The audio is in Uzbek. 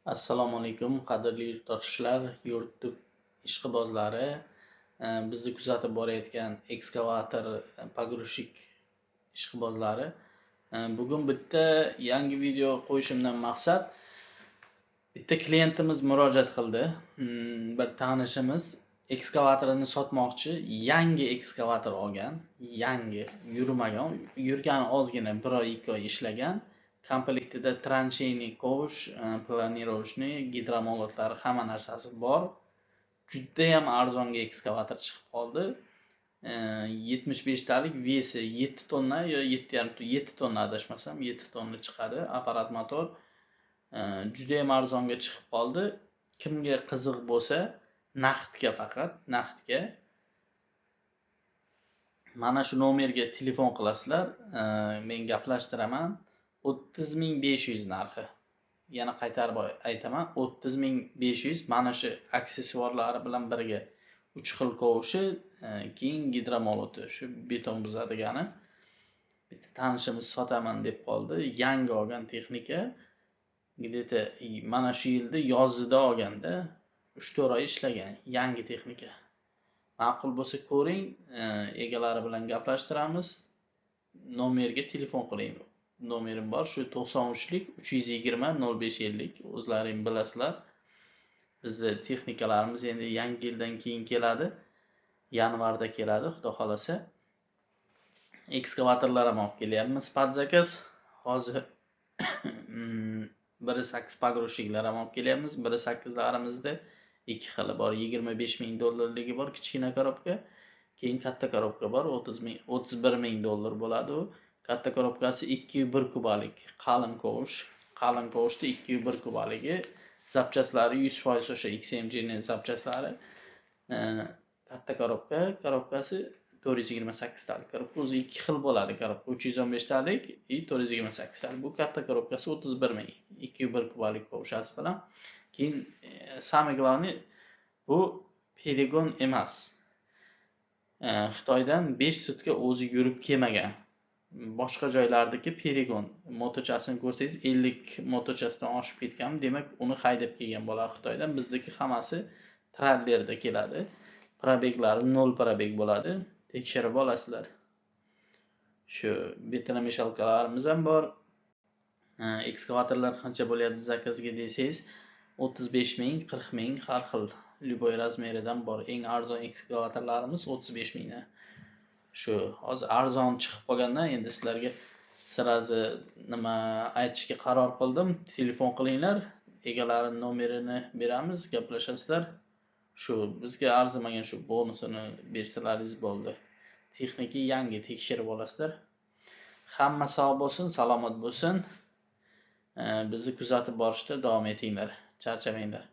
Assalomu alaykum, qadrli yurtdoshlar, YouTube ishqibozlari, bizni kuzatib borayotgan ekskavator, погрузчик ishqibozlari. Bugun bitta yangi video qo'yishimdan maqsad, bitta klientimiz murojaat qildi. Bir tanishimiz ekskavatorini sotmoqchi, yangi ekskavator olgan, yangi, yurmagan, yurgani ozgina, bir oy, 2 oy ishlagan. Komplektida траншейный ковш, планировочный, гидромолот lari, hamma narsasi bor. Judayam arzonga ekskavator chiqib qoldi. 75 talik, вес i 7 tonna yo 7,5, 7 tonna, adashmasam, 7 tonna chiqadi. Apparat, motor. Judayam arzonga chiqib qoldi. Kimga qiziq bo'lsa, naqdga, faqat naqdga. Mana shu nomerga telefon qilasizlar, men gaplashtiraman. 30 500 narxi. Yana qaytarib aytaman, 30 500, mana shu aksessuarlari bilan birga: uch xil ковш i, keyin гидромолот i, shu beton buzadigani. Bitta tanishimiz sotaman deb qoldi. Yangi olgan texnika. Где-то mana shu yilda yozida olganda, 3-4 oy ishlagan, yangi texnika. Ma'qul bo'lsa ko'ring, egalari bilan gaplashtiramiz. Nomerga telefon qiling. Nomerim bor, shu 93lik 320 05 50, o'zlaring bilasizlar. Bizni texnikalarimiz endi yangi yildan keyin keladi. Yanvarda keladi, Xudo xohlasa. Ekskavatorlar ham olib kelyapmiz под заказ. Hozir 1.8 погрузчик lar ham olib kelyapmiz. 1.8larimizda ikki xili bor. 25 000 dollarligi bor, kichkina коробка. Keyin katta коробка bor, 30 000, 31 000 dollar bo'ladi u. Katta коробка si 2,1 kubalik, qalin ковш. Qalin ковш ni 2,1 kubaligi. Запчасть lari 100% o'sha XMGni запчасть lari. Katta коробка, коробка si 428 talik коробка. O'zi ikki xil bo'ladi коробка: 315 talik и 428 talik. Bu katta коробка si 31 000, 2,1 kubalik ковш asi bilan. Keyin, самое главное, bu перегон emas. Xitoydan 5 sutka o'zi yurib kelmagan. Boshqa joylardagi перегон. Моточас ini ko'rsangiz, 50 моточас dan oshib ketgan, demak, uni haydab kelgan bo'ladi Xitoydan. Bizniki hammasi trallerda keladi. Пробег lari nol пробег bo'ladi. Tekshirib olasizlar. Shu бетономешалка larimiz ham bor. Ekskavatorlar qancha bo'lyapti заказ ga desangiz, 35 000, 40 000, har xil, любой размер idan bor. Eng arzon ekskavatorlarimiz 35 000 dan. Shu hozir arzon chiqib qolgandan endi sizlarga сразу nima aytishga qaror qildim. Telefon qilinglar, egalari nomerini beramiz, gaplashasizlar. Shu bizga arzimagan shu bonusini bersalaringiz bo'ldi. Texnika yangi, tekshirib olasizlar. Hamma sog' bo'lsin, salomat bo'lsin. Bizni kuzatib borishda davom etinglar. Charchamanglar.